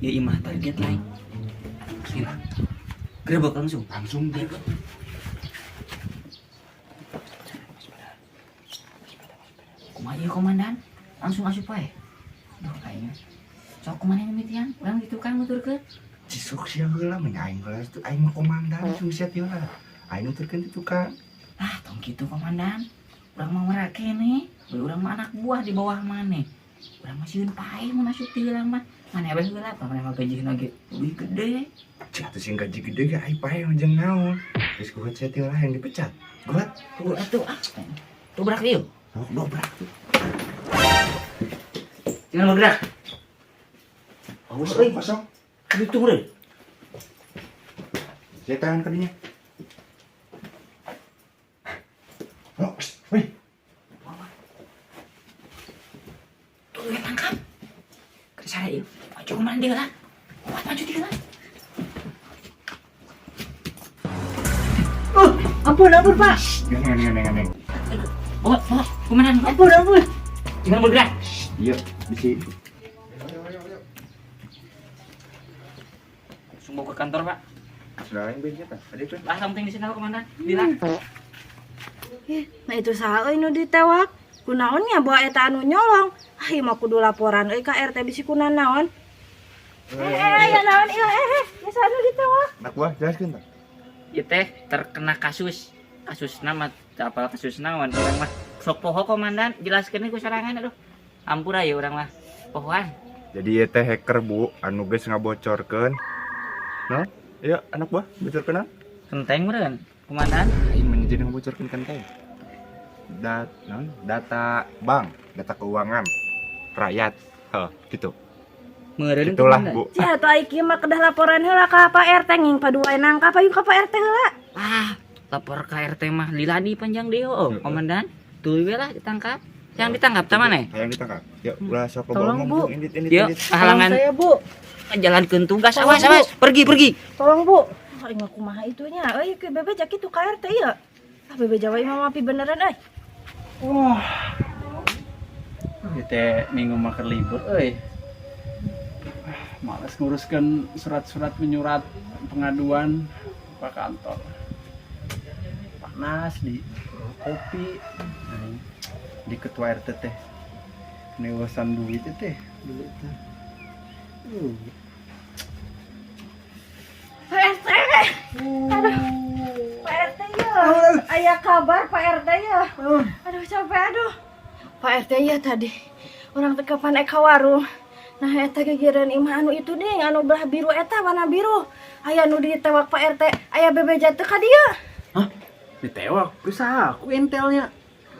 Ya imah target lain. Gila. Gerebek langsung. Langsung deh. Kumaha ieu komandan? Langsung asup wae. Duh kayaknya. Sok kumaha mimitian? Urang di tukang nuturkeun. Cisuk sia heula mah aing heula tuh aing mah komandan langsung sia teh heula. Aing nuturkeun di tukang. Ah, tong kitu komandan. Urang mah ngora keneh. Urang mah anak buah di bawah maneh. Urang mah sieun paeh mun asup ti heula mah. Maneh we heula, maneh mah gajihna ge leuwih gede. Cik atuh sing gaji gede ge aing paeh jeung naon. Geus kuat sia teh heula yang dipecat. Kuat. Tuh atuh ah. Dobrak ieu. Sok dobrak tuh. Jangan bergerak. Awas euy, Kosong. itu meureun. Saya tangan kadinya. Oh, wih. Tuh ya tangkap. Kesana ieu. Maju kemana dia lah? Maju dia lah. Ampun, ampun, Pak. Jangan, jangan, jangan. Bawa, bawa, kemana? Ampun, ampun. Jangan bergerak. Iya, di sini. Langsung bawa ke kantor, Pak. Sudah lain beja tah. Ada itu. Lah, something di sini komandan. Bilang. Nah itu saha euy nu ditewak? Kunaon nya bawa eta anu nyolong? Ah, ieu mah kudu laporan euy ka RT bisi kuna naon. Ya naon ieu ya saha anu ditewak? Anak buah jelaskeun tah. Ieu teh terkena kasus. Kasus nama apal kasus naon urang mah. Sok poho komandan, jelaskeun ku sorangan aduh. Ampura ya urang mah. Pohoan. Jadi ieu teh hacker Bu, anu geus ngabocorkeun. No? Iya, anak buah bocorkeun naon? Kenteng meureun, komandan. Aing mah jadi ngabocorkeun kenteng. Non, data bank, data keuangan rakyat. Heh, gitu. Meureun Itulah, komandan. Bu. Sia atuh ai kieu mah kedah laporan heula ka Pak RT nging paduai nangkap ayu ka Pak RT heula. Ah, lapor ke RT mah lila di panjang deh, oh, komandan. Tuluy we lah ditangkap. Yang ditangkap tah mana? Hayang ditangkap. Ya, ulah sok Tolong, ngomong, Bu. Indit, indit, Yuk, indit. halangan Tolong saya, Bu. jalankeun tugas. Tolong, Awas, Bu. awas. Pergi, pergi. Tolong, Bu. Ah, aing mah kumaha itunya? Euy, ke bebeja kitu ka RT ieu. Ah, bebeja wae mah mapi beneran euy. Wah. Ieu teh minggu mah keur libur euy. Ah, males nguruskeun surat-surat menyurat pengaduan ke kantor. Panas di kopi. Di ketua RT teh. Neusan duit teh, duit teh. Pak RT. Aduh. Pak RT ya. Aya kabar Pak RT ya. Aduh capek aduh. Pak RT ya tadi. Orang teh kapan ka warung. Nah eta gegeran imah anu itu ding anu belah biru eta warna biru. Aya nu ditewak Pak RT, aya bebeja teu ka dieu. Hah? Ditewak? Ku saha? Ku intelnya.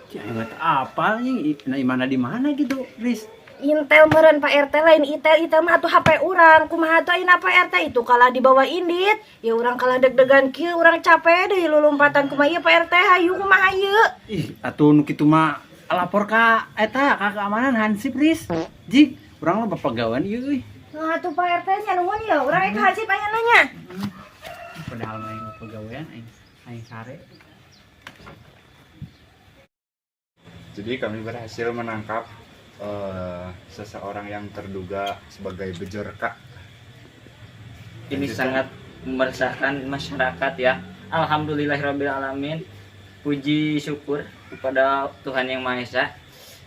Cih, aing mah teu apal anjing. Nah, imahna di mana gitu, Riz? Intel meureun Pak RT lain Itel, Itel mah atuh HP urang. Kumaha atuh ayeuna Pak RT itu kalah dibawa indit. Ya urang kalah deg-degan kieu, urang capek deui lulumpatan kumaha ieu Pak RT, hayu kumaha ieu? Ih, atuh nu kitu mah lapor ka eta ka keamanan Hansip, Riz. Jig, urang loba pagawean ieu euy. Nah atuh Pak RT nya nuhun ya, urang ka Hansip aya nanya. Padahal mah aing pagawean aing aing sare. Jadi kami berhasil menangkap seseorang yang terduga sebagai bejorka. Ini Lanjutkan. sangat meresahkan masyarakat ya. Alhamdulillahirabbil alamin. Puji syukur kepada Tuhan Yang Maha Esa.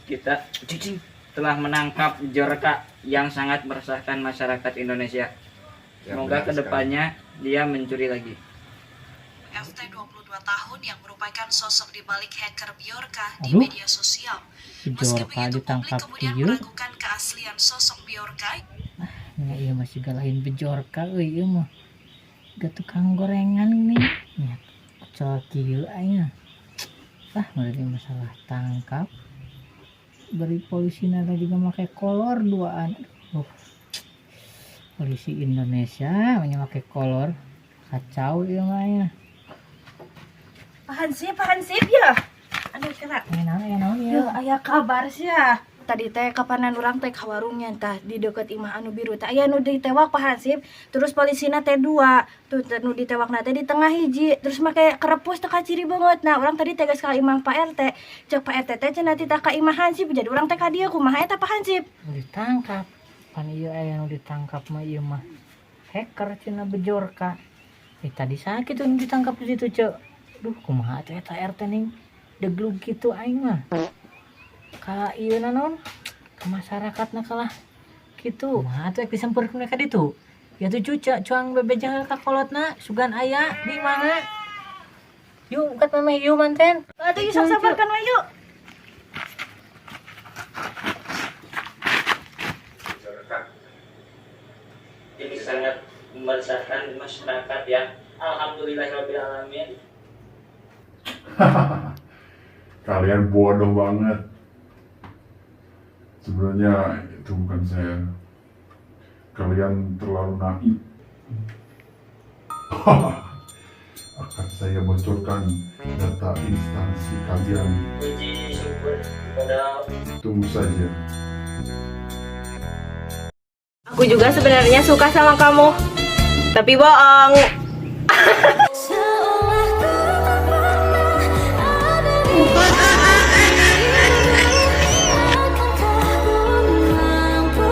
Kita cicing telah menangkap Bjorka yang sangat meresahkan masyarakat Indonesia. Ya, Semoga benar sekali. kedepannya dia mencuri lagi. FT 22 tahun yang merupakan sosok di balik hacker Bjorka di Aduh. media sosial. Si Meski Bjorka begitu, publik ditangkap kemudian kieu. meragukan keaslian sosok Bjorka Nya ieu masih lain Bjorka euy ieu mah. Gak tukang gorengan nih. Nya kocol kieu aing. Ah, berarti masalah tangkap. Beri polisi nada juga make kolor duaan. Aduh. Polisi Indonesia hanya make kolor. Kacau ieu mah ya. Pak Hansip, Pak Hansip ya. Aduh kena. Aya naon, aya naon Yo, ya. aya kabar sih ya. Tadi teh kapanan urang teh ka warungnya tah di deket imah anu biru teh aya nu ditewak Pak Hansip, terus polisina teh dua tuh teh, nu ditewakna teh di tengah hiji, terus make kerepus teh kaciri banget. Nah, urang tadi teh geus ka imah Pak RT, cek Pak RT teh cenah titah ka imah Hansip, jadi urang teh ka dieu. Kumaha eta, Pak Hansip? Nu ditangkap pan ieu aya nu ditangkap mah ieu mah hacker cenah Bejorka. Eh, tadi sakit tuh nu ditangkap di situ, Cek. Duh, kumaha atuh eta RT ning deglug kitu aing mah ka ieu naon ka masyarakatna kalah kitu. Kumaha atuh ek disampeurkeun ka ditu ya tuh cuca cuang bebeja ka kolotna sugan aya di mana. Yuk, kat memeh yuk manten. Atuh yuk, sok sampeurkeun we yuk. Bejorka. Ini sangat meresahkan masyarakat ya. Alhamdulillahirabbil alamin. Kalian bodoh banget. Sebenarnya itu bukan saya. Kalian terlalu naif. Akan saya bocorkan data instansi kalian. Puji syukur kepada Tunggu saja. Aku juga sebenarnya suka sama kamu, tapi bohong. Seolah ku tak pernah ada di Akankah ku mampu?